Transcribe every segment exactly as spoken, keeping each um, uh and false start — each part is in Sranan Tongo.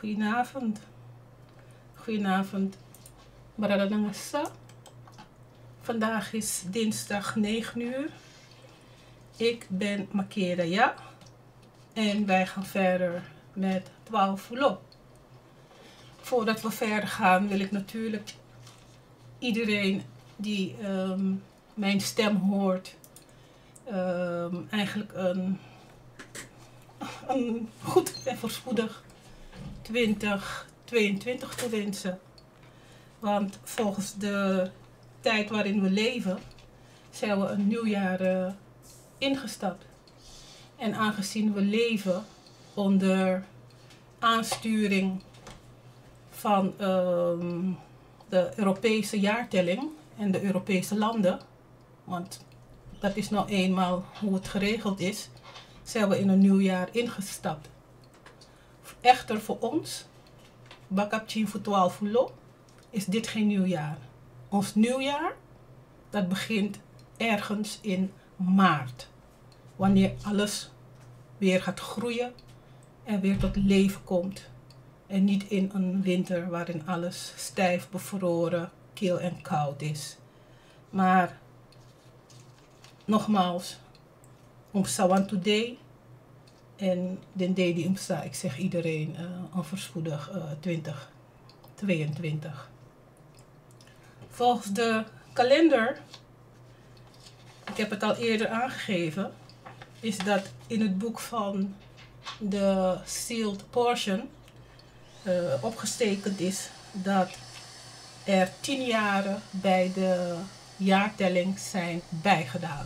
Goedenavond. Goedenavond, brada nanga sisa. Vandaag is dinsdag negen uur. Ik ben Makeda, ja. En wij gaan verder met twaalf Fulo. Voordat we verder gaan, wil ik natuurlijk iedereen die, ehm, mijn stem hoort, ehm, eigenlijk een, een goed en voorspoedig twintig tweeëntwintig te wensen. Want volgens de tijd waarin we leven, zijn we een nieuw jaar, eh, ingestapt. En aangezien we leven onder aansturing van, ehm, de Europese jaartelling en de Europese landen, want dat is nou eenmaal hoe het geregeld is, zijn we in een nieuw jaar ingestapt. Echter, voor ons, baka pikin fu twaalf Fulo, is dit geen nieuwjaar. Ons nieuwjaar, dat begint ergens in maart, wanneer alles weer gaat groeien en weer tot leven komt. En niet in een winter waarin alles stijf bevroren, kil en koud is. Maar nogmaals, un psa wantu dei. En den dei di un psa, ik zeg iedereen, eh, een voorspoedig, eh, twintig tweeëntwintig. Volgens de kalender, ik heb het al eerder aangegeven, is dat in het boek van de sealed portion, eh, opgetekend is dat er tien jaren bij de jaartelling zijn bijgedaan.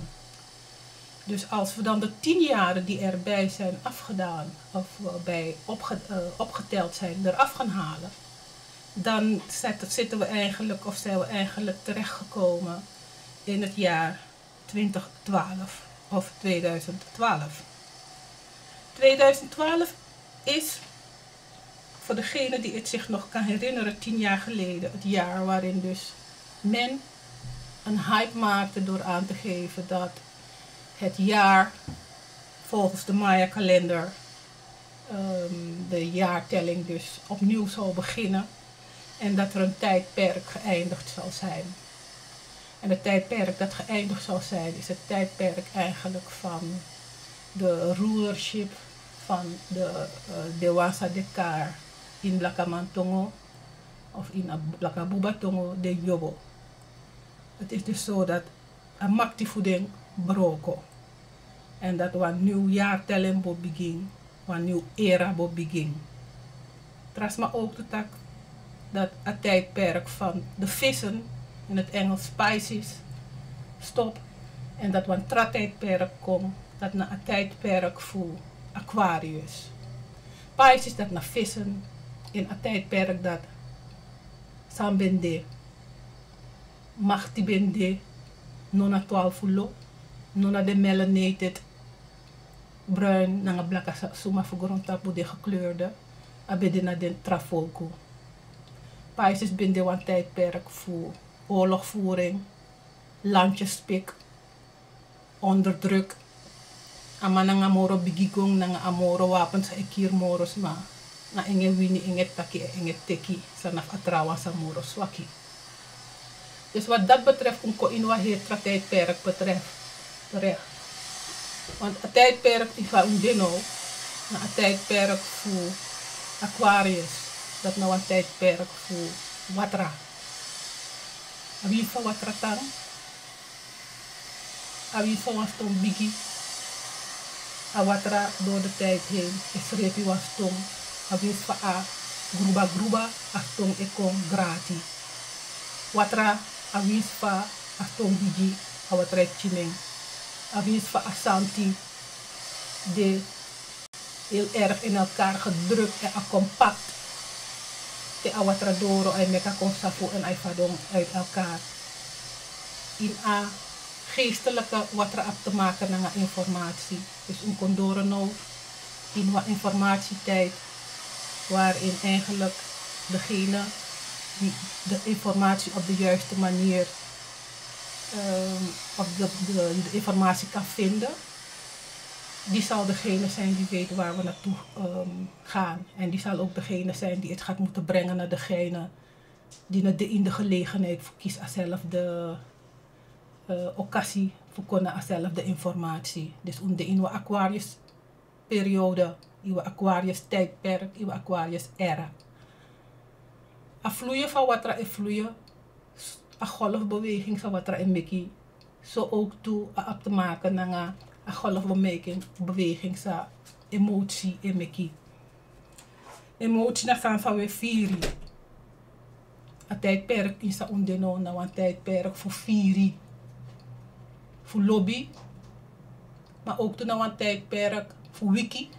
Dus als we dan de tien jaren die erbij zijn afgedaan, of, eh, bij opge-, eh, opgeteld zijn, eraf gaan halen, dan zet-, zitten we eigenlijk, of zijn we eigenlijk terechtgekomen in het jaar twintig twaalf of tweeduizend twaalf. Tweeduizend twaalf is, voor degene die het zich nog kan herinneren, tien jaar geleden, het jaar waarin dus men een hype maakte door aan te geven dat het jaar volgens de Maya-kalender, ehm, de jaartelling dus opnieuw zou beginnen en dat er een tijdperk geëindigd zal zijn. En het tijdperk dat geëindigd zal zijn, is het tijdperk eigenlijk van de rulership van de, eh, Dewan Sadekar in Blakaman tongo of in Ab-, Blakabuba tongo, den Yobo. Het is dus zo dat a makti fu den broko. En dat wan nieuw jaartelling bo begin, wan nieuw era bo begin. Tra sma ook te taki dat a tijdperk van de vissen, in het Engels Pisces, stop. En dat wan tra tijdperk kom, dat na a tijdperk fu Aquarius. Pisces dat na vissen, in a tijdperk dat san ben de makti ben de, no na twaalf Fulo, no na den melanated, bruin nanga blaka sa-, suma fu grontapu, den gekleurde, a ben de na den tra folku. Pisces ben de wan tijdperk fu oorlogvoering, landjespik, onderdruk. A man nanga moro bigi gong nanga a moro wapens, e kiri moro sma. Na en e wini, en e taki, en e teki, san na fu a trawan san moro swaki. Dus wat dat betreft, un kon ini wan heri tra tijdperk betreft, terecht. Want a tijdperk di fa un de now, na a tijdperk fu Aquarius, dat na wan tijdperk fu watra. A winsi fa watra tan, a winsi fa wan ston bigi, a watra door de tijd heen e srepi wan ston. A winsi fa a gruba gruba, a ston e kon grati. Watra, a winsi fa a ston bigi, a watra e pikin en. A winsi fa a santi de heel erg in elkaar gedrukt en a compact. Te a watra doro, a e meki a kon safu en a e fadon uit elkaar. In a geestelijke watra abi te maken nanga informatie. Dus un kon doro now in wan informatietijd, waarin eigenlijk degene die de informatie op de juiste manier, ehm, op de, de, de informatie kan vinden, die zal degene zijn die weet waar we naartoe ehm, gaan. En die zal ook degene zijn die het gaat moeten brengen naar degene die net in de gelegenheid voor kiest zelfde eh, occasie voor kunnen zelfde informatie. Dus onder in we Aquarius periode, in we Aquarius tijdperk, in we Aquarius era. A vloeien van watra e vloeien, a golfbeweging van watra e meki. Zo ook toe a op te maken nanga a golfbeweging sa emotie e meki. Emotie na sani san we firi. A tijdperk in sa un de now na wan tijdperk fu firi, fu lobi, maar ook toe na wan tijdperk fu wiki,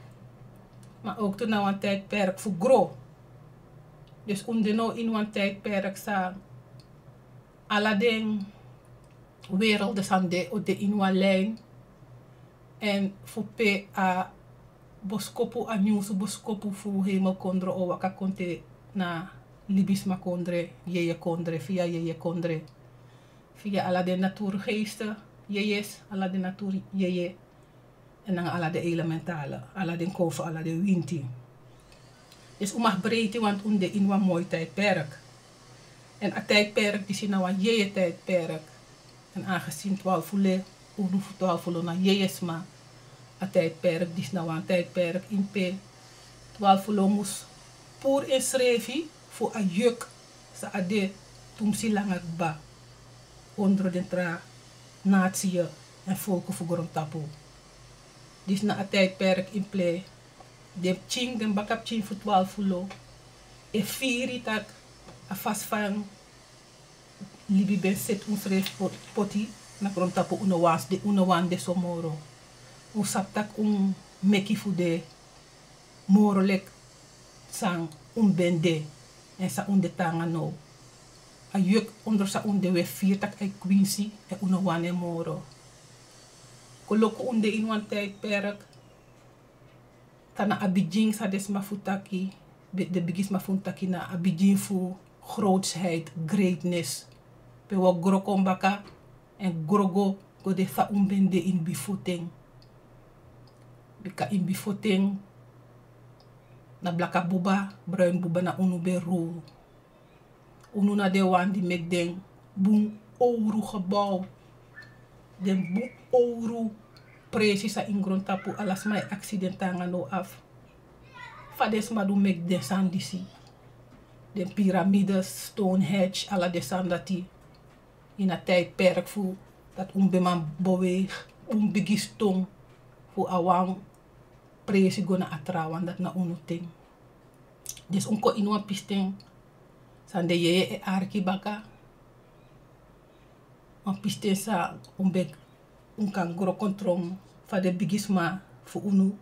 maar ook toe na wan tijdperk fu gro. Dus un de now in wan tijdperk sa ala den werelden san de o de in wan lijn. En fu pe a boskopu a nyunsu boskopu fu hemelkondre o waka kon te na libisma kondre, yeye kondre, via yeye kondre, via ala den natuurgeesten, yeyes, ala den natuur yeye, en nanga ala den elementale, ala den kofu, ala den winti. Dus un mag breiti want un de in wan moi tijdperk. En a tijdperk disi na wan yeye tijdperk. En aangezien twaalf ule, unu fu twaalf ule na yeyesma. A tijdperk disi na wan tijdperk in pe twaalf ule mus puru en srefi fu a juk sa a de tumsi langa kba ondro den tra natieën en volken fu grondtapu. Disi na a tijdperk in pe den pikin, den baka pikin fu twaalf ule e firi tak a fasi fan libi ben seti unsrefi poti na grondtapu, un no wani de so moro. Un sabi tak un meki fu de moro leki san un ben de en san un de taanga now. A juk ondro san un de we firi tak a e kwinsi en un no wani en moro. Koloku un de in wan tijdperk. Tan na a bigin san den sma fu taki, den bigi sma fu un taki na a bigin fu grootsheid, greatness. Pe wi o gro kon baka en gro go go de san un ben de in bifo ten. Bika in bifo ten na blaka buba, bruin buba na unu ben rul. Unu na den wan di meki den bun owru gebouw. Den bun owru presi san in grondtapu ala sma e aksi den taanga now afu. Fa den sma du meki den sani disi? Den piramides, Stonehenge, ala den sani dati. In a tijdperk fu dat un ben man beweeg, un bigi ston fu a wan presi go na a trawan, dat na unu ten. Dus un kon in wan pisten san den yeye e arki baka. Wan pisten san un ben, un kan gro kon tron fa den bigisma fu unu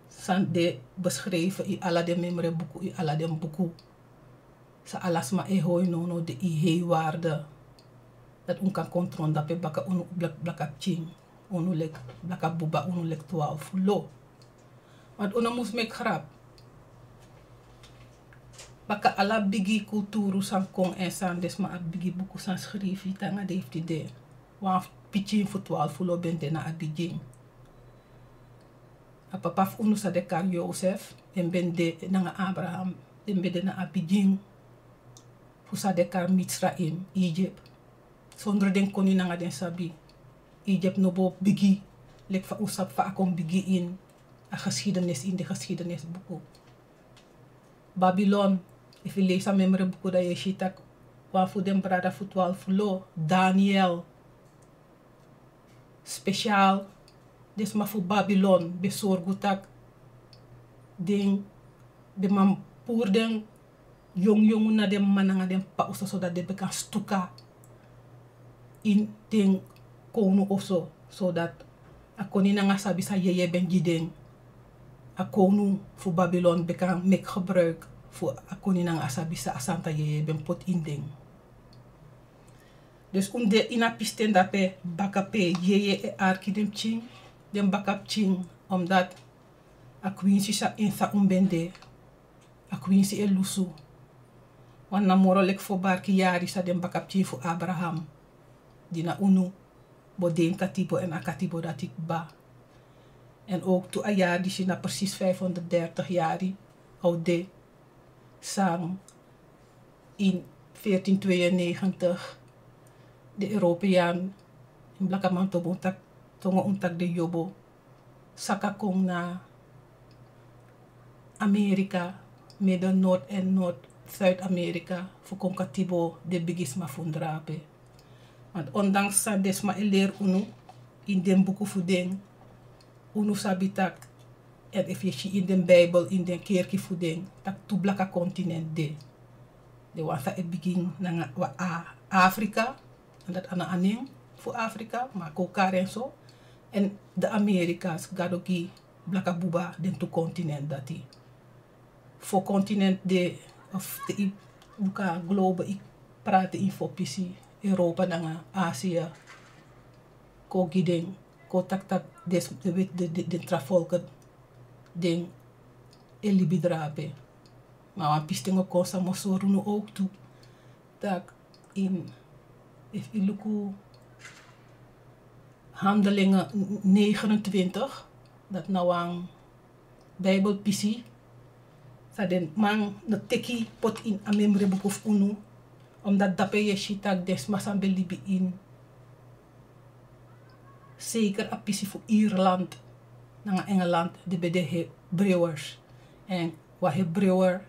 san de beschrijven in ala den memre buku, in ala den buku. San ala sma e hoi now now de in hei waarde. Dat un kan kon tron dape baka unu blaka pikin, unu leki blaka buba, unu leki twaalf lo. Want unu mus meki grap. Baka ala bigi kulturu san kon en san den sma abi bigi buku san skrifi taanga dei fu tide. Wan pikin fu twaalf lo ben de na a bigin. A papa fu unu san den kari Yosef, den ben de nanga Abraham, den ben de na a bigin fu san den kari Mitsraim, Egypt. Sondro den koni nanga den sabi. Egypt no bo bigi leki fa un sabi fa a kon bigi in a geschiedenis, in den geschiedenis buku. Babylon, efu yu leisi a memre buku dan yu e si tak' wan fu den brada fu twaalf lo, Daniel, spesial den sma fu Babylon ben sorgu tak' den ben man puru den yongu yongu na den mama nanga den p'pa oso, so dati den ben kan stuka ini den kownu oso, so dati a koni nanga sabi san yeye ben gi den. A kownu fu Babylon ben kan meki gebruik fu a koni nanga a sabi san a santa yeye ben poti ini den. Dus un de ini a pisten dape baka pe yeye e arki den pikin, den baka pikin, omdat a kwinsi san en san un ben de, a kwinsi e lusu. Wan na moro leki fo barki yari san den baka pikin fu Abraham, di na unu bo de ini katibo, èn a katibo dati kba. En ook tu a yari disi na precies vijfhonderddertig yari a o de, san in veertien tweeënnegentig de Europeaan, en blakaman tongo un taki, tongo un taki de yobo, saka kon na Amerika, Midden, Noord en Noord, Zuid-Amerika, fu kon katibo den bigisma fu un drape. Want ondanks san den sma e leri unu in den buku fu den, unu sabi taki, en efu yu e si in den Bijbel, in den kerki fu den, taki tu blaka continent de. Den wan san e bigin nanga wan A-, Afrika, en dati a no a nen fu Afrika, ma a kon kari en so. En de Amerikaans, Gado gi blaka buba den tu continent dati. Fo continent de, of te yu luku a globe, yu prati in fo pisi, Europa nanga Asia, kon gi den, kon taki taki den, den weti, den, den, den tra folken, den e libi drape. Ma wan pisten o kon san mi o sori unu ook tu. Taki in, efu yu luku Handelingen negenentwintig, dati na wan Bijbel pisi san den man no teki poti in a memre buku fu unu, omdat dape yu e si taki den sma san ben libi in, zeker a pisi fu Ierland nanga Engeland, den ben de Hebreeërs. En wan Hebreeër,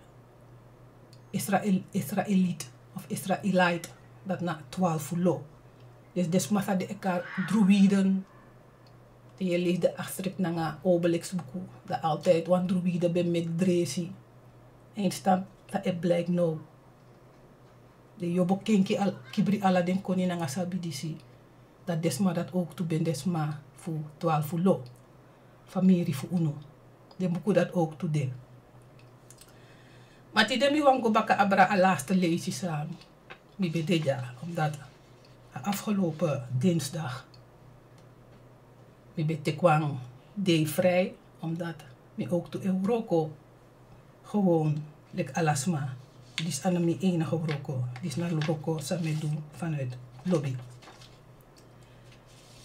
Israel, Israeliet of Israelite, dati na twaalf lo. Dus den sma san den e kari druiden, te yu e leisi den Asterix nanga Obelix buku, dan altijd wan druide ben meki dresi. Eindstand, dan e blijk now. Den yobo kenki al, kibri ala den koni nanga sabi disi. Dati den sma dati ook tu ben den sma fu twaalf lo, famiri fu unu. Den buku dati ook tu de. Ma tide mi wani go baka abra a laatste leisi san mi ben de dya, omdat a afgelopen dinsdag mi ben teki wan dei vrij, omdat mi ook tu e wroko gewoon leki ala sma. Disi a no mi enige wroko, disi na wroko san mi e du vanuit lobi.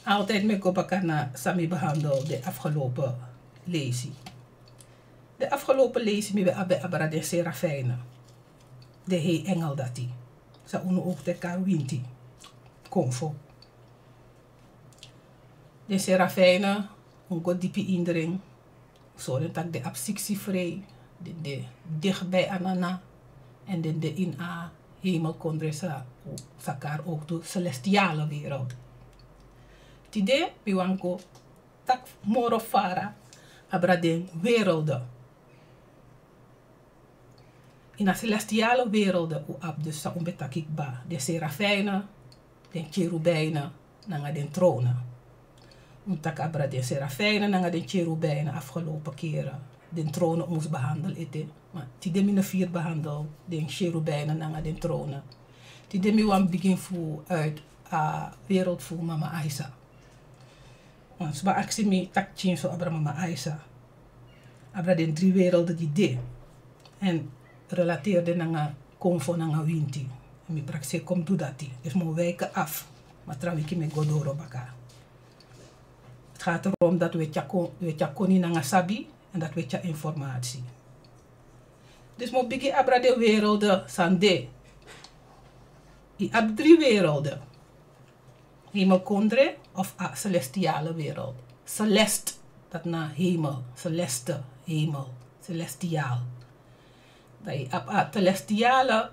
Altijd mi e go baka na san mi behandel den afgelopen leisi. Den afgelopen leisi mi ben abi, abra den serafijnen, den hei engel dati, san unu ook e kari winti, konfo. Den serafijnen, un go dipi ini dring, un sori den taki den abi siksi vrij, den de dichtbij a Nana, en den de ini a hemelkondre san un sa kari ook tu celestiale wereld. Tide mi wani go taki moro fara abra den werelden. Ini a celestiale werelden un abi dus san un ben taki kba, den serafijnen, den kerubijnen nanga den tronen. Un taki abra den serafijnen nanga den kerubijnen afgelopen keren. Den tronen un mus behandel ete. Ma tide mi no firi behandel den kerubijnen nanga den tronen. Tide mi wani bigin fu uit a wereld fu mama Aisa. Wan sma aksi mi taki so abra mama Aisa, abra den dri werelden di de, en relateer den nanga konfo nanga winti. Mi prakseri kon mi du dati. Dus mi o wijken af, ma tra wiki mi e go doro baka. Het gaat erom dat we tyari kon-, we tyari koni nanga sabi, en dat we tyari informatie. Dus mi o bigin abra den werelden san de. Yu abi dri werelden. Hemelkondre of a celestiale wereld. Celest, dati na hemel. Celeste, hemel. Celestiaal. Dan yu abi a celestiale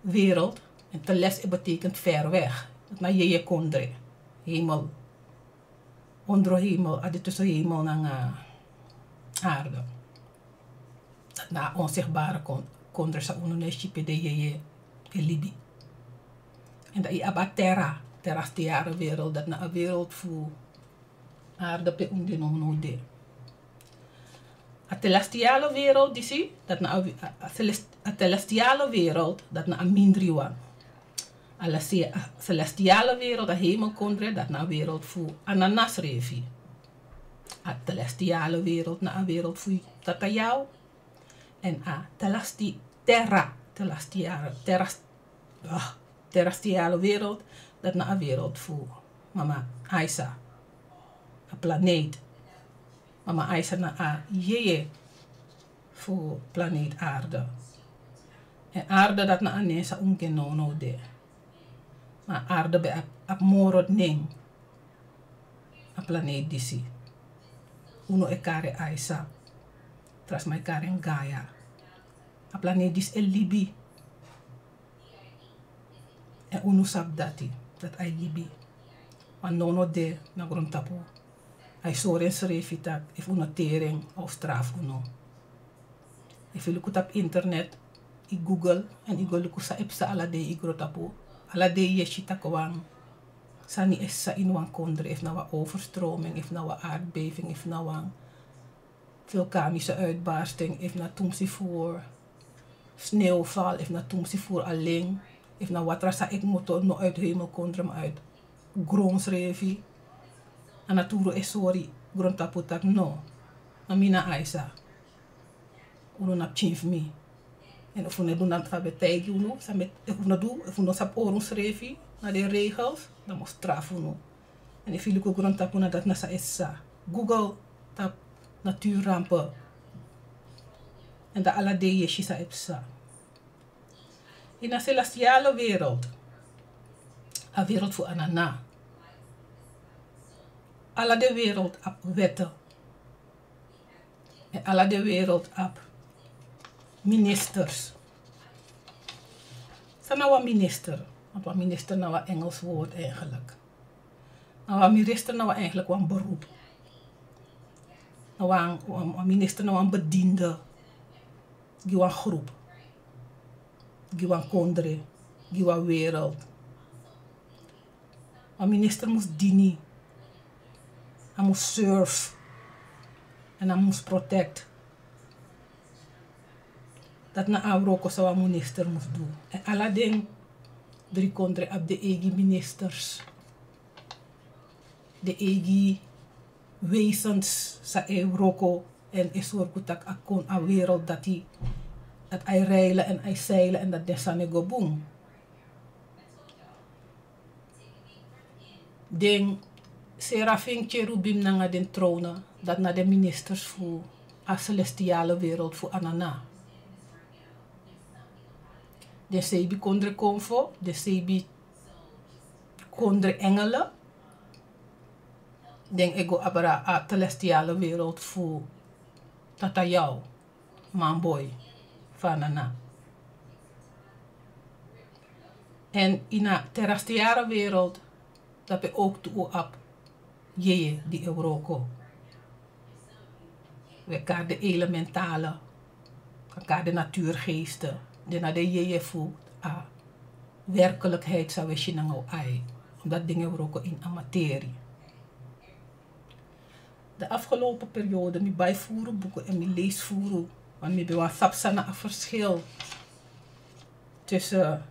wereld. En teles, e, betekent ver weg. Dati na yeye kondre. Hemel. Ondro hemel, a de tussen hemel nanga aarde. Dati na a onzichtbare kon-, kondre san unu no e si pe den yeye e libi. En dan yu abi a terra, terrestriale wereld, dati na a wereld fu aarde pe un de nownow de. A celestiale wereld disi, dati na a, a, a celest-, a celestiale wereld, dati na a mindri wan. A lesi-, a celestiale wereld, a hemelkondre, dati na a wereld fu a Nana srefi. A celestiale wereld na a wereld fu Tata Yaw. En a telasti-, terra, celestiale, terra, ah, terrestriale wereld, dati na a wereld fu mama Aisa. A planeet. Mama Aisa na a yeye fu planeet Aarde. En Aarde dati na a nen san un gi en nownow de. Ma Aarde ben abi, abi moro nen. A planeet disi. Unu e kari en Aisa. Tra sma e kari en Gaia. A planeet disi e libi. Èn unu sabi dati, dati a e libi. Ma nownow de na grontapu. A e sori ensrefi taki efu un no teri en, a o strafu unu. Efu yu luku tapu internet, yu google, èn yu go luku san e psa ala dei yu grontapu. Ala dei yu e si taki wan sani e psa ini wan kondre, efu na wan overstroming, efu na wan aardbeving, efu na wan vulkanische uitbarsting, efu na tumsi furu sneeuwval, efu na tumsi furu alen, efu na watra san e kmoto, no uit hemelkondre, ma uit gron srefi. A naturu e sori grontapu taki no, na mi na Aisa. Unu na pikin fu mi. Èn efu unu e du na fa mi e taigi unu, san mi e, efu unu du, efu unu no sabi hori unsrefi na den regels, dan mi o strafu unu. Èn efu yu luku grontapu, na dati na san e psa. Google tapu natuurrampen. Èn dan ala dei yu e si san e psa. Ini a celestiale wereld, a wereld fu Anana, ala den wereld abi wetten. Èn ala den wereld abi ministers. San na wan minister? Want wan minister na wan Engels woord eigenlijk. Na wan minister na wan, eigenlijk wan beroep. Na wan, wan, wan minister na wan bediende. Gi wan groep. Gi wan kondre. Gi wan wereld. Wan minister mus dini. A mus serve. Èn a mus protect. Dati na a wroko san wan minister mus du. Èn ala den dri kondre abi den eigi ministers. Den eigi wezens san e wroko èn e sorgu taki a kon, a wereld dati, dati a e reilen èn a e seilen èn dati den sani e go bun. Den serafin, kerubim nanga den trone, dati na den ministers fu a celestiale wereld fu Anana. Den seibi kondre konfo, den seibi kondre engelen, den e go abra a celestiale wereld fu Tata Yaw, Manboy fu Anana. Èn ini a terrestriale wereld, dape ook tu un abi yeye di e wroko. We kari den elementale, kan kari den natuurgeesten, den na den yeye fu a werkelijkheid san we si nanga un ai. Omdat dingen wroko in a materie. De afgelopen periode mi bai furu buku èn mi leisi furu, want mi ben wani sabi san na a verschil tussen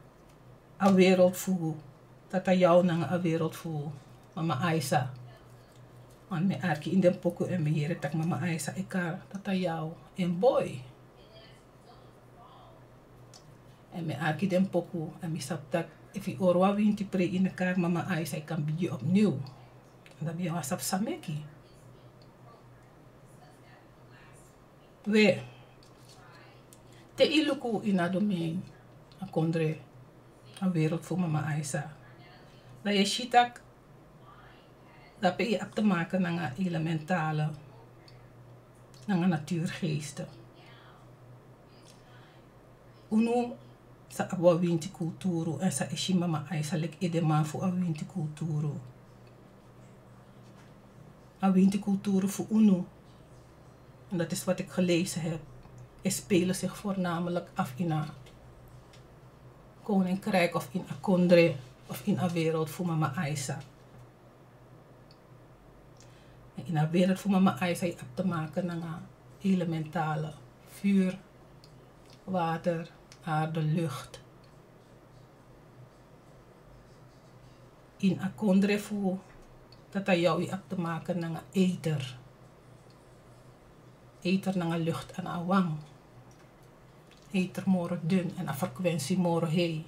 a wereld fu Tata Yaw nanga a wereld fu Mama Aisa. Want mi arki ini den poku èn mi yere taki Mama Aisa e kari Tata Yaw en boy. Èn mi arki den poku èn mi sabi taki efu yu hori wan winti prei ini a kari Mama Aisa, yu kan bigin opnieuw. Dan mi wani sabi san meki. We, te yu luku ini a domein, a kondre, a wereld fu Mama Aisa, dan yu e si taki dape yu abi te maken nanga elementale, nanga natuurgeesten. Unu sa abi wan winti kulturu èn sa e si Mama Aisa leki edeman fu a winti kulturu. A winti kulturu fu unu, en dat is wat ik gelezen heb, e spelen zich voornamelijk af in a koninkrijk of in a kondre of in a wereld fu Mama Aisa. Èn ini a wereld fu Mama Aisa yu abi te maken nanga elementale, vuur, water, aarde, lucht. Ini a kondre fu Tata Yaw yu abi te maken nanga ether. Ether nanga lucht a no wani. Ether moro dun èn a frequentie moro hei.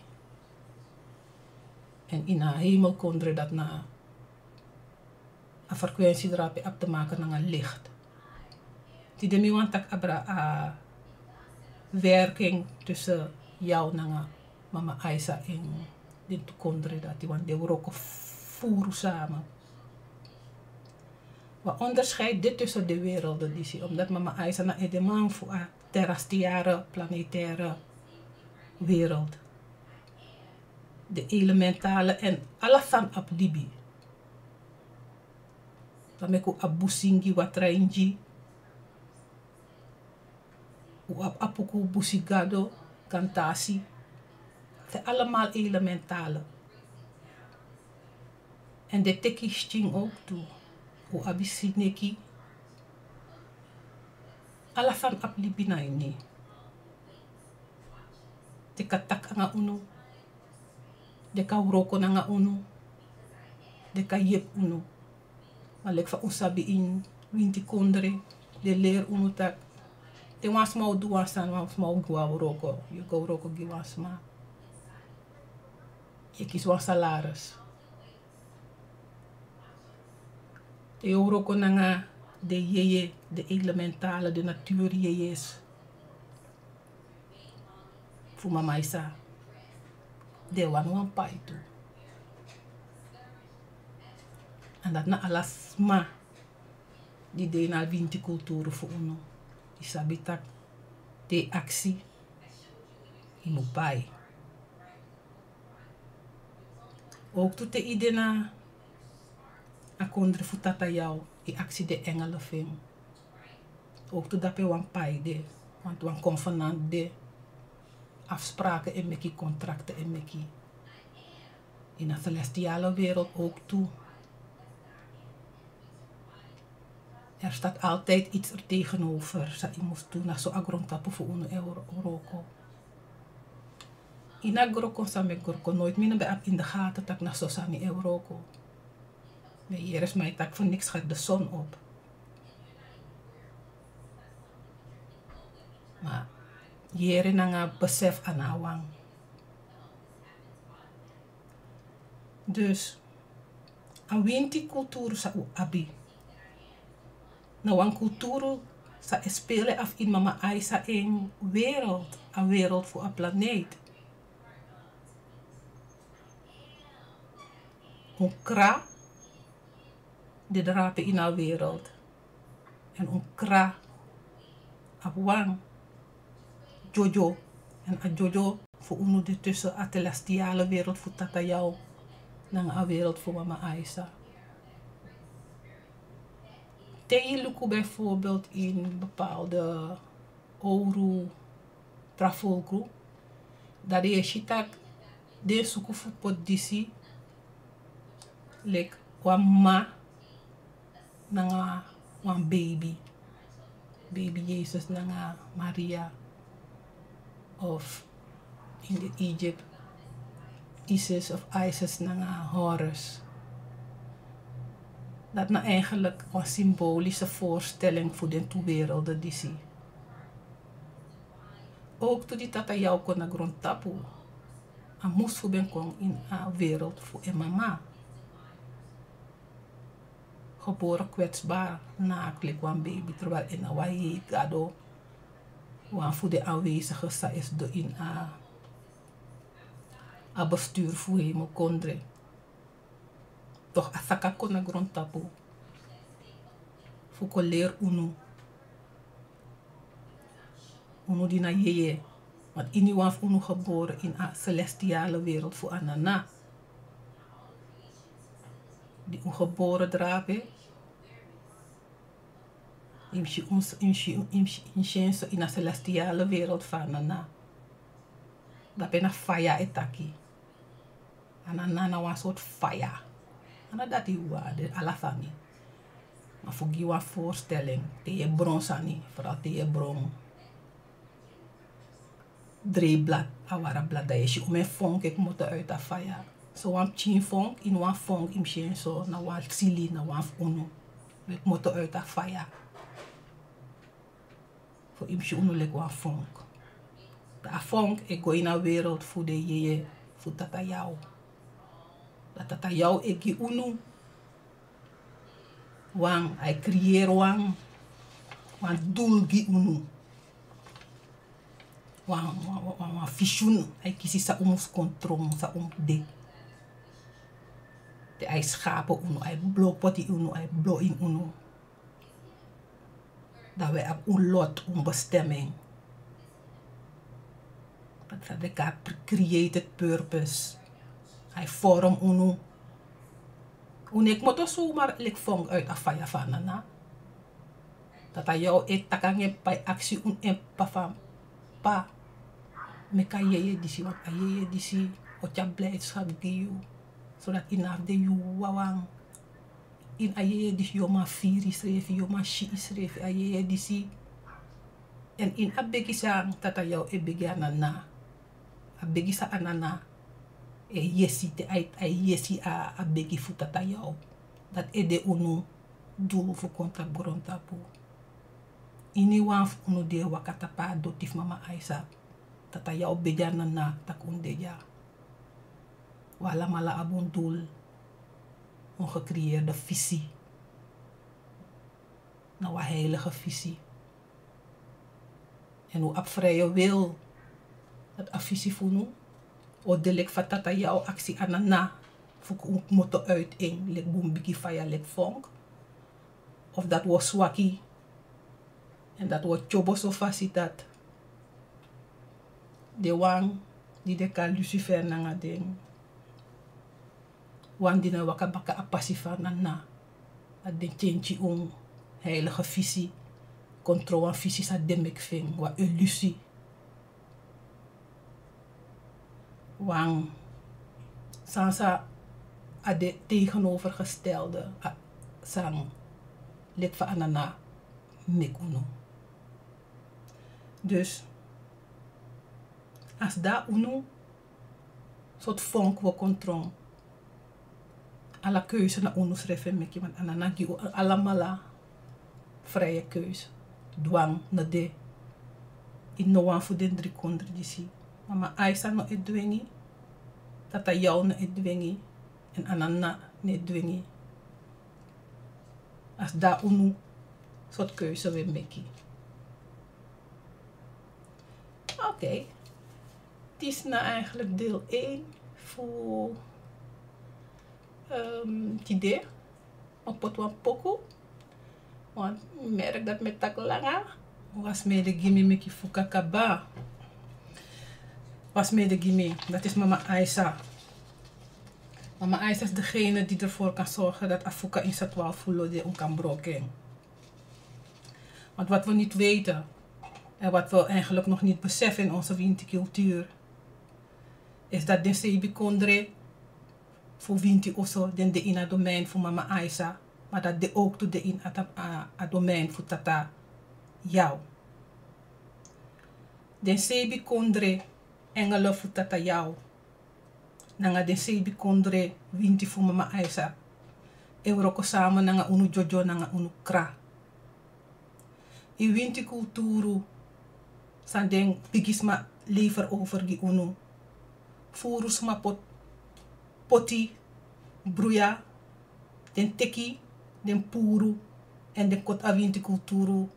Èn ini a hemelkondre dati na a frequentie drape abi te maken nanga licht. Tide mi wani taki abra a werking tussen yu nanga mama Aisa en den tu kondre dati, want den wroko furu sama. Wan onderscheid de tussen de werelden disi, omdat mama Aisa na edeman fu a terrestriale, planetaire wereld. De elementale en ala sani abi libi. Dan meki un abi busingi, watraingi, un abi apuku, busigado, kantasi. Te allemaal elementale. En den teki skin ook tu. Un abi sineki. Ala sani abi libi na ini. Den kan taki nanga unu. Den kan wroko nanga unu. Den kan yepi unu. Ma leki fa un sabi ini winti kondre, den leri unu taki te wan sma o du wan sani, wan sma o go a wroko, yu go wroko gi wan sma, yu e kisi wan salaris. Te yu o wroko nanga den yeye, den elementale, den natuur yeyes fu mama Aisa, den wani wan pai tu. En dati na ala sma di de ini a winti kulturu fu unu, di sabi taki te yu aksi, yu mu pai. Ook tu te yu de na a kondre fu Tata Yaw, yu aksi den engele fu en. Ook tu dape wan pai de, want wan convenant de, afspraken e meki, contracten e meki. Ini a celestiale wereld ook tu. Er staat altijd iets er tegenover san yu mus du, na so a grondtapu fu unu e wroko. Ini a grondtapu san mi e wroko, nooit mi no ben abi in de gaten taki na so sani e wroko. Mi e yere sma e taki voor niks gaat de zon op. Ma yere nanga besef a no wan. Dus a winti kulturu san un abi, na wan kulturu san e spele afu ini mama Aisa en wereld, a wereld fu a planeet. Un kra de drape ini a wereld. En un kra abi wan dyodyo. En a dyodyo fu unu de tussen a celestiale wereld fu Tata Yaw nanga a wereld fu mama Aisa. Te yu luku bijvoorbeeld in bepaalde owru tra folkru, dan den e si taki den e suku fu poti disi leki wan mama nanga wan beibi. Beibi Yesus nanga Maria. Of in de Egypt, Isis of Isis nanga Horus. Dati na eigenlijk wan symbolische voorstelling fu den tu werelden disi. Ook tu di Tata Yaw kon na grondtapu, a mus fu ben kon in a wereld fu en mama. Geboren kwetsbaar, naakt leki wan beibi, terwijl en na wan hei gado, wan fu den aanwezige san e sidon in a, a bestuur fu hemelkondre. Toch a saka kon na grondtapu fu kon leri unu. Unu di na yeye, want iniwan fu unu geboren in a celestiale wereld fu a nana. Di un geboren drape, yu mus si un, yu mus si, yu mus si en so ini a celestiale wereld fu a nana. Dape na faya e taki. A nana na wan sortu faya. A no dati yu wani de ala sani. Ma fu gi wan voorstelling, te yu e bron sani, vooral te yu e bron drei blad, a wara blad, dan yu e si omeni vonk e kmoto uit a faya. So wan pikin vonk, ini wan vonk yu mus si en so, na wan sili, na wan fu unu. Wi e kmoto uit a faya. Fu yu mus si unu leki wan vonk. Dan a vonk e go ini a wereld fu den yeye fu Tata Yaw. Dan Tata Yaw e gi unu wan, a e creëer wan wan dul gi unu. Wan wan wan wan visioen. A e kisi san un mus kon tron, san un mus de. Te a e skape unu, a e blo poti unu, a e blo ini unu. Dan wi abi un lot, un bestemming. Dati san den kari created purpose. A e vorm unu. Un no e kmoto sumar leki fong uit a faya fu Anana. Tata Yaw e taki nanga en p'pa, e aksi un en p'pa fa, p'pa, meki a yeye disi, want a yeye disi o tyari blijdschap gi yu, zodat yu no abi de yu wawan. Ini a yeye disi yu o man firi yusrefi, yu o man si yusrefi, a yeye disi. Èn ini a begi san Tata Yaw e begi Anana, a begi san Anana e yesi, te a e, a e yesi a, a begi fu Tata Yaw. Dati ede unu dul fu kon tapu grontapu. Iniwan fu unu di e waka tapu a doti fu Mama Aisa, Tata Yaw begi Anana taki un de dya. Wi alamala abi un dul. Un gecreëerde visie. Na wan heilige visie. Èn un abi vrije wil dati a visie fu unu o de leki fa Tata Yaw aksi Anana fu un kmoto uit en leki bun bigi faya, leki fong. Of dati wi o swaki. Èn dati wi o tyobo so fasi dati den wan di den kari Lucifer nanga den wan di no e waka baka a pasi fu Anana, dati den tyentyi un heilige visie, kon tron wan visie san den meki fu en, wan illusie. Wan sani san a de tegenovergestelde a sani leki fa Anana meki unu. Dus a si dan unu sortu fong wi o kon tron. Ala keuze na unu srefi e meki, want Anana gi un alamala vrije keuze. Dwang no de ini no wan fu den dri kondre disi. Mama Aisa no e dwengi, Tata Yaw no e dwengi, èn Anana no e dwengi. A si dan unu sortu keuze wi e meki. Oké. Disi na eigenlijk deel één fu, ehm, tide. Mi o poti wan poku. Want mi merk dati mi e taki langa. Wan sma e de gi mi meki fuka kaba. Wan sma e de gi mi, dat is Mama Aisa. Mama Aisa is degene die ervoor kan zorgen dat a fuka ini satwal fu lo de un kan broko en. Want wat we niet weten en wat we eigenlijk nog niet beseffen in onze Winti cultuur, is dat den sebi kondre fu Winti Oso den de ini a domein fu Mama Aisa, maar dat de ook tu de ini a, a, a domein fu Tata Yaw. Den sebi kondre engelen fu Tata Yaw nanga den sebi kondre winti fu Mama Aisa e wroko samen nanga unu dyodyo nanga unu kra. Yu winti kulturu san den bigisma lever over gi unu. Furu sma pot, poti, bruya, den teki, den puru, èn den koti a winti kulturu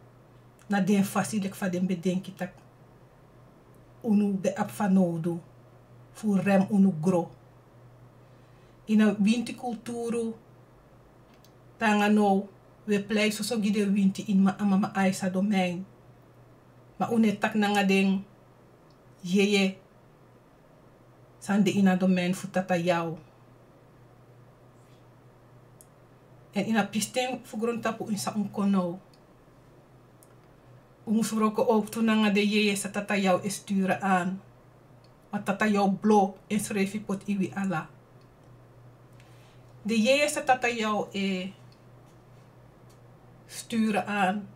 na den fasi leki fa den ben denki taki unu ben abi fanowdu fu rem unu gro. Ini a winti kulturu, te nanga now wi e plei soso gi den winti ini Ma, Mama Aisa domein. Ma unu e taki nanga den yeye san de ini a domein fu Tata Yaw. Èn ini a pisten fu grontapu ini san un kon now, un mus wroko ook tu nanga den yeye san Tata Yaw e sturu an. Ma Tata Yaw blo ensrefi poti ini wi ala. Den yeye san Tata Yaw e sturu an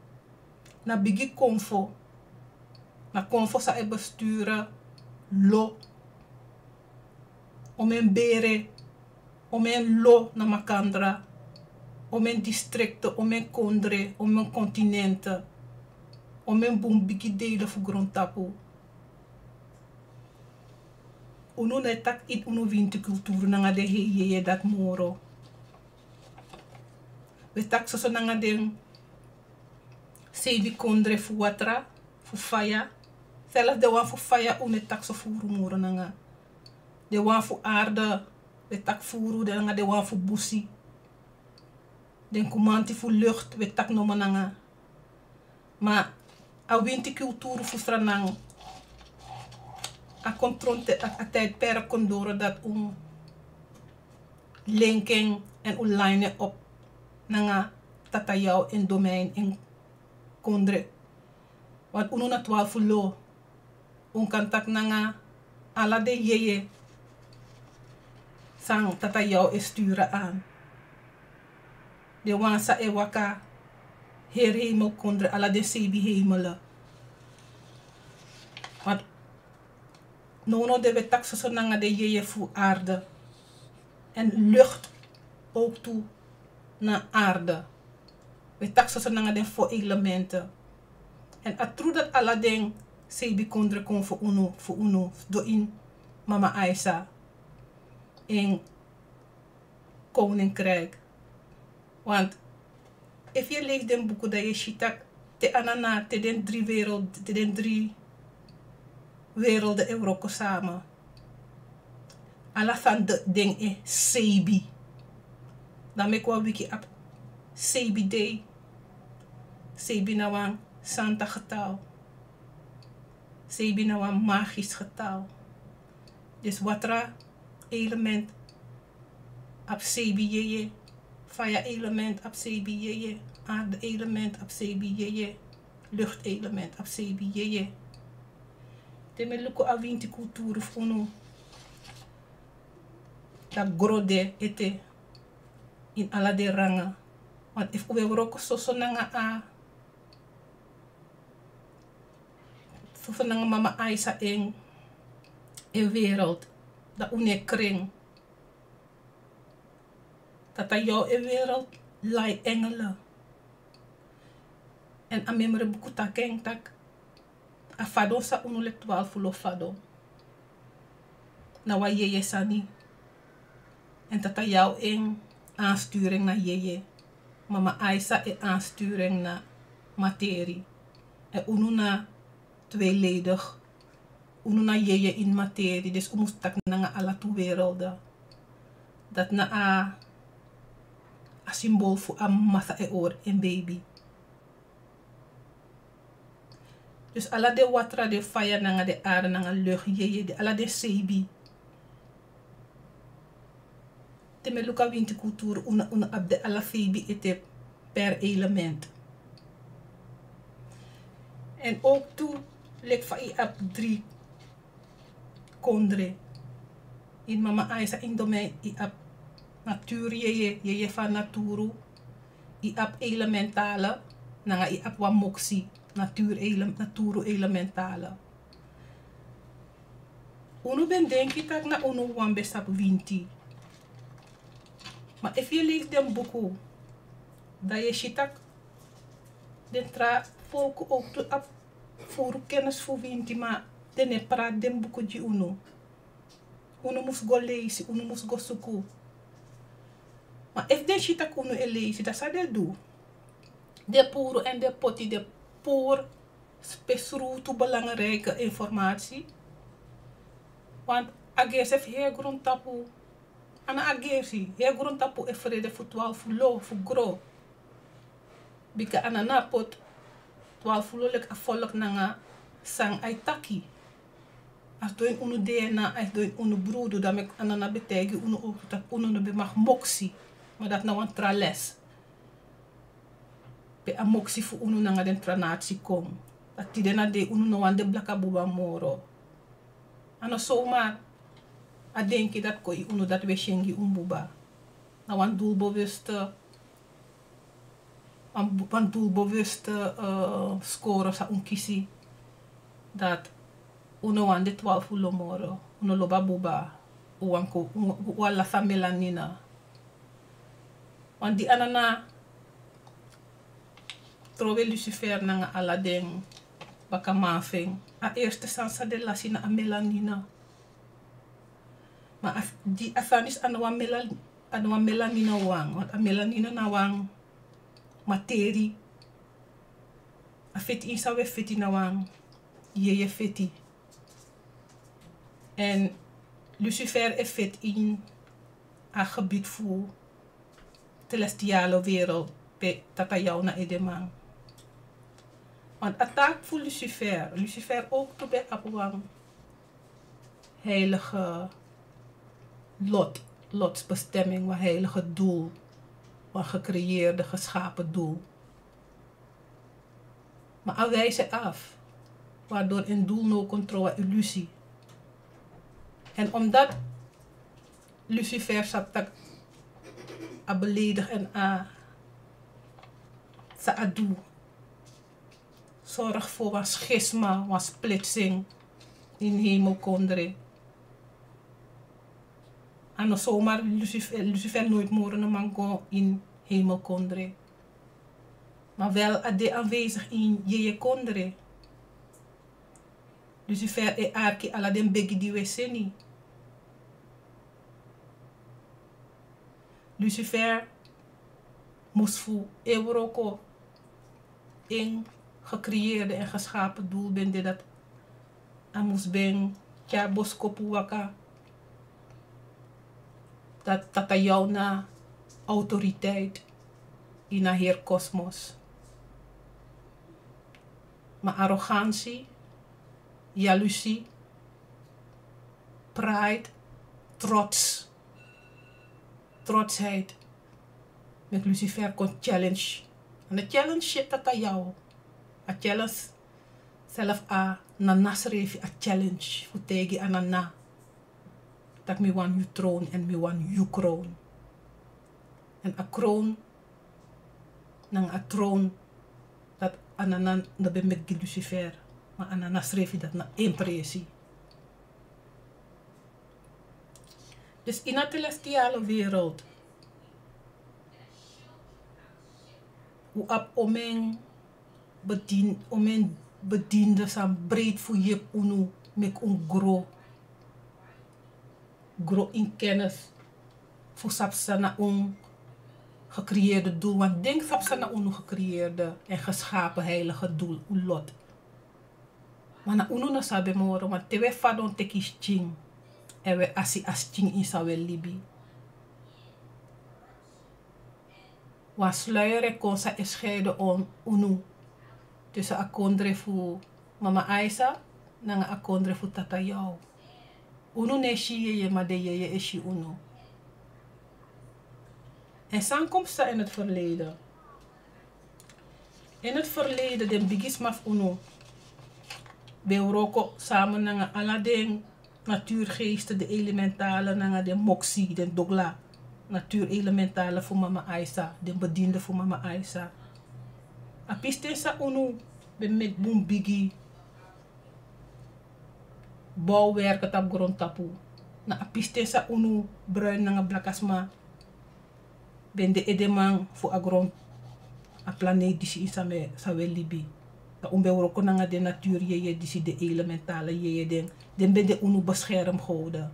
na bigi konfo. Na konfo san e besturu lo, omeni bere, omeni lo na makandra, omeni distrikte, omeni kondre, omeni kontinente, omeni bun bigi delen fu grontapu. Unu no e taki ini unu winti kulturu nanga den hei yeye dati moro. Wi e taki soso nanga den Sebi kondre fu watra, fu faya. Self de wan fu faya un e taki so furu moro nanga. De wan fu arde, we taki furu de nanga de wan fu busi. Den kumanti fu lucht we taki nomo nanga. Ma a winti kulturu fu Sranan, a kon tron te a, a tijdperk kon doro dat un linken en un line op nanga Tata Yaw en domein en kondre. Want unu na twaalf lo. Un kan taki nanga ala den yeye san Tata Yaw e sturu aan. Den wan san e waka heri hemelkondre, ala den sebi hemelen. Want nownow den we taki soso nanga den yeye fu arde. En lucht ook tu na arde. We taki soso nanga den fo elementen. En a tru dat ala den sebi kondre kon fu unu, fu unu, fu doin mama Aisa en koninkrijk. Want efu yu e leisi den buku dan yu e si tak' te anana, te den dri wereld, te den dri werelden e wroko sama. Ala sani den e sebi. Dan meki wan wiki abi sebi dei. Sebi na wan santa getal. Sebi na wan magisch getal. Dus watra element abi sebi yeye. Faya element abi sebi yeye. Arde element abi sebi yeye. Lucht element abi sebi yeye. Te mi e luku a winti kulturu fu unu, dan gro de ete ini ala den ranga. Want efu un e wroko soso nanga a, soso nanga mama Aisa en, en wereld, dan un no e krin. Tata Yaw en wereld lai engelen. En a memre buku taki en tak' a fadon san unu leki twaalf lo fadon, na wan yeye sani. En Tata Yaw en aansturing na yeye. Mama Aisa e aansturing na materi. En unu na tweeledig. Unu na yeye ini materi, dus un mus taki nanga ala tu werelden. Dati na a, a symbool fu a mama san e hori en baby. Dus ala den watra, den faya nanga den arde nanga lucht yeye, den ala den sebi. Te mi e luku a winti kulturu, unu, unu abi den ala sebi ete per element. En ook tu, leki fa yu abi dri kondre. Ini mama Aisa en domein yu abi naturu yeye, yeye fu a naturu. Yu abi elementale, nanga yu abi wan moksi, naturu ele-, naturu elementale. Unu ben denki tak' na unu wawan ben sabi winti. Ma efu yu e leisi den buku, dan yu e si tak' den tra folku ook tu abi furu kennis fu winti, ma den no e prati den buku gi unu. Unu mus go leisi, unu mus go suku. Ma efu den si tak' unu e leisi, dan san den du? Den puru en den poti, den puru spesrutu belangrijke informatie. Want a gersi e fu heri grontapu. A no a gersi, heri grontapu e frede fu twaalf lo, fu gro. Bika a no na a poti, twaalf lo leki a folku nanga san a e taki. A sidon ini unu DNA, a sidon ini unu brudu, dan meki a no na ben taigi unu ook tu tak' unu no ben mag moksi. Ma dati na wan tra les. Pe a moksi fu unu nanga den tra nati kon. Dati tide na dei unu no wani de blaka buba moro. A no zomaar a denki dati kon gi unu dati un e si en gi un buba. Na wan doelbewuste, wan, wan doelbewuste, eh, score san un kisi. Dati un no wani de twaalf lo moro. Un no lobi a buba. Un wani kon, un, un wani lasi a melanina. Want di a no na, trowe Lucifer nanga ala den bakaman fu en, a eerste sani san den lasi na a melanina. Ma a, di a sani disi a no wan mela-, a no wan melanina wan, want a melanina na wan materi A feti ini san wi e feti na wan yeye feti. Èn Lucifer e feti ini a gebied fu celestiale wereld, pe Tata Yao na edeman. Want a taki fu Lucifer, Lucifer ook tu ben abi wan heilige lot, lotsbestemming, wan heilige doel, wan gecreëerde, geschapen doel. Maar a wijs en af, waardoor een doel no controle illusie. En omdat Lucifer sabi taki a beledig en a sa a du, sorg voor wan schisma, wan splitsing in hemelkondre. A no zomaar Lucifer, Lucifer nooit more no man go in hemelkondre. Maar wel a de aanwezig in yeye kondre. Lucifer e arki ala den begi di wi e seni. Lucifer mus fu e wroko, en gecreëerde en geschapen doel ben de dat a mus ben tyari boskopu waka dat Tata Yao na autoriteit ini a heri kosmos. Maar arrogantie, jaloezie, pride, trots, trotsheid, meki Lucifer kon challenge. A no challenge Tata Yao. A challenge zelf a nana srefi, a challenge fu taigi a nana taki mi wani yu troon en mi wani yu kroon. En a kroon nanga a troon, dat a nana no ben meki gi Lucifer, ma a nana srefi, dat na en presi. Dus ini a celestiale wereld, un abi omeni bedien-, omeni bediende san breiti fu yepi unu meki un gro, gro in kennis fu sabi san na un gecreëerde doel. Want denki sabi san na unu gecreëerde en geschapen heilige doel, un lot. Ma na unu no sabi moro, want te wi e fadon teki skin, èn wi e asi a skin ini san wi e libi. Wan sluier e kon san e skeide unu tussen a kondre fu mama Aisa nanga a kondre fu Tata Yao. Unu no e si yeye, ma den yeye e si unu. En san kon psa in het verleden. In het verleden, den bigisma fu unu ben wroko samen nanga ala den natuurgeesten, den elementalen nanga den moksi, den dogla, natuurelementalen fu mama Aisa, den bediende fu mama Aisa. A pisten san unu ben meki bun bigi bouwwerken tapu grontapu, na a pisten san unu bruin nanga blakasma ben de edeman fu a gron, a planeet disi ini san wi e, san wi e libi. Dan un ben wroko nanga den natuur yeye disi, den elementale yeye, den, den ben de unu beschermgoden.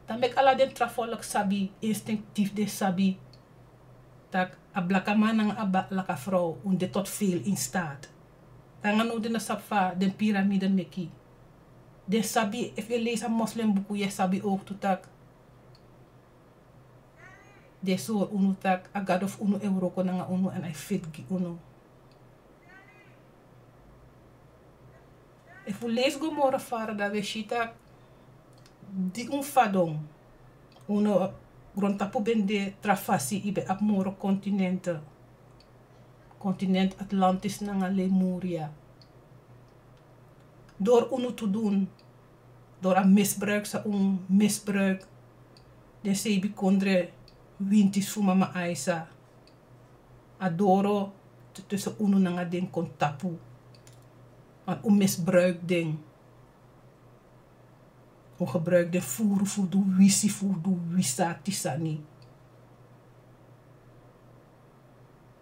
Dan meki ala den tra volk sabi, instinctief den sabi taki a blakaman nanga a ba-, blakafrow, un de tot veel in staat. Nanga now den no sabi fa den piramide meki. Den sabi, efu yu e leisi a moslim buku, yu e sabi ook tu taki den e sori unu taki a gado fu unu e wroko nanga unu èn a e feti gi unu. Efu un leisi go moro fara, dan wi e si taki di un fadon, unu grontapu ben de tra fasi, yu ben abi moro continenten. Continent Atlantis nanga Lemuria. Door unu te doen, door a misbruik san un misbruik den seibikondre wintis fu mama Aisa, a doro tu-, tussen unu nanga den kon tapu. Want un misbruik den. Un gebruik den furu fu du wisi, fu du wisi ati sani.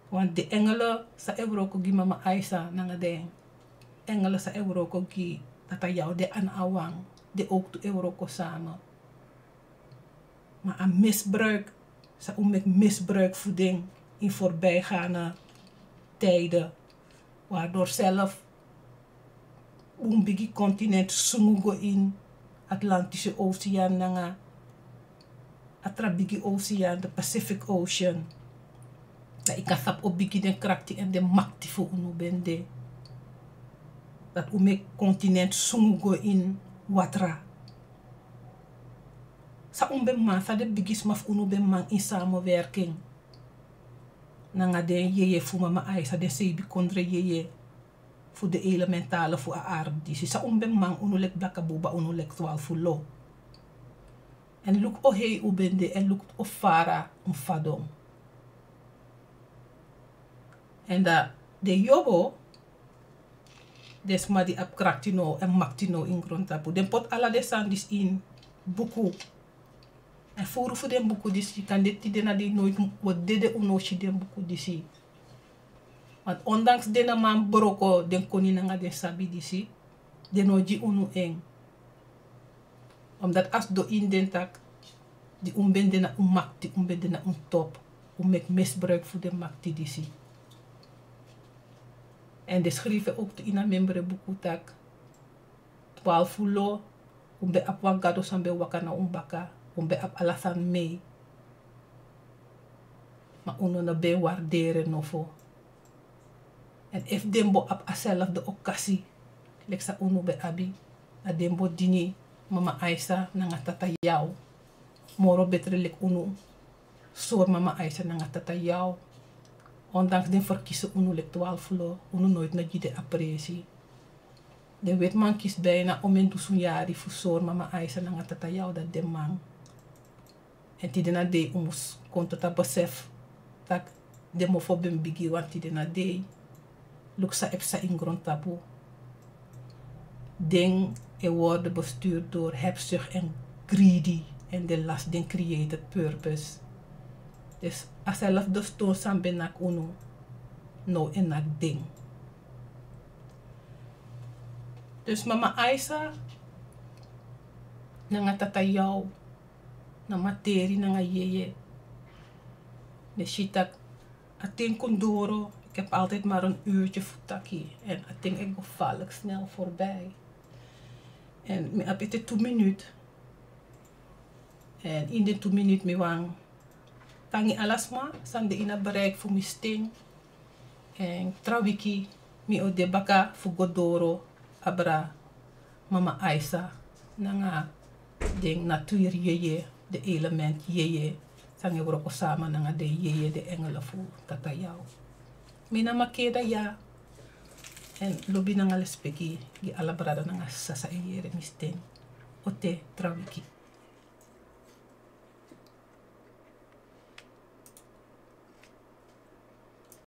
Want den engelen san e wroko gi mama Aisa nanga den engelen san e wroko gi Tata Yao, den a no wan, den ook tu e wroko samen. Ma a misbruik san un meki misbruik fu den in voorbijgaande tijden, Waardoor zelf un bigi continent sungu go in Atlantische Oceaan nanga a tra bigi oceaan, de Pacific Ocean. Dan yu kan sabi o bigi den krakti en den makti fu unu ben de. Dati un meki continent sungu go in watra. San un ben man, san den bigisma fu unu ben man in samenwerking nanga den yeye fu mama Aisa, den sebi kondre yeye fu de elementale fu a ardi disi. San un ben man, unu leki blaka buba, unu leki twaalf fu lo. En luku o hei un ben de, en luku o fara un fadon. En dan den yobo, den sma di abi krakti now en makti now in grontapu, den poti ala den sani disi in buku. En furu fu den buku disi, kande tide na dei noiti wi o dede un no o si den buku disi. Want ondanks den na man broko den koni nanga den sabi disi, den no o gi unu en. Omdat a sidon ini den taki, di un ben de na un makti, un ben de na un top, un meki misbruik fu den makti disi. En den skrifi en ook tu ini a membre buku taki, twaalf fu lo, un ben abi wan gado san ben waka na un baka, un ben abi ala sani mei. Ma unu no ben warderi en nofo. En efu den bo abi a selfde okasi leki san unu ben abi, dan den bo dini mama Aisa nanga tata Yaw moro betre leki unu sori mama Aisa nanga tata Yaw. Ondanks den ferkisi unu leki twaalf fu lo, unu noiti no gi den a presi. Den wetiman kisi bijna omeni dusun yari fu sori mama Aisa nanga tata Yaw dati den man. En tide na dei un mus kon tot a besef taki den mofo ben bigi wan tide na dei. Luku san e psa ini grontapu. Den e worden bestuurd door hebzucht en greedy. En den lasi den created purpose. Dus a selfde ston san ben naki unu, now e naki den. Dus mama Aisa nanga tata Yaw na materi nanga yeye. Mi e si taki a ten kon doro, ik heb altijd maar een uurtje fu taki. En a ten e go falk snel voorbij. En mi abi ete tu minut. En ini den tu minut mi wani tangi ala sma san de ini a bereik fu mi sten. En tra wiki mi o de baka fu go doro abra mama Aisa nanga den natuur yeye, den element yeye, san e wroko sama nanga den yeye, den engele fu tata Yaw. Mi na Makeda ya. En lobi nanga lespeki gi ala brada nanga sisa san e yere mi sten. Ote, tra wiki.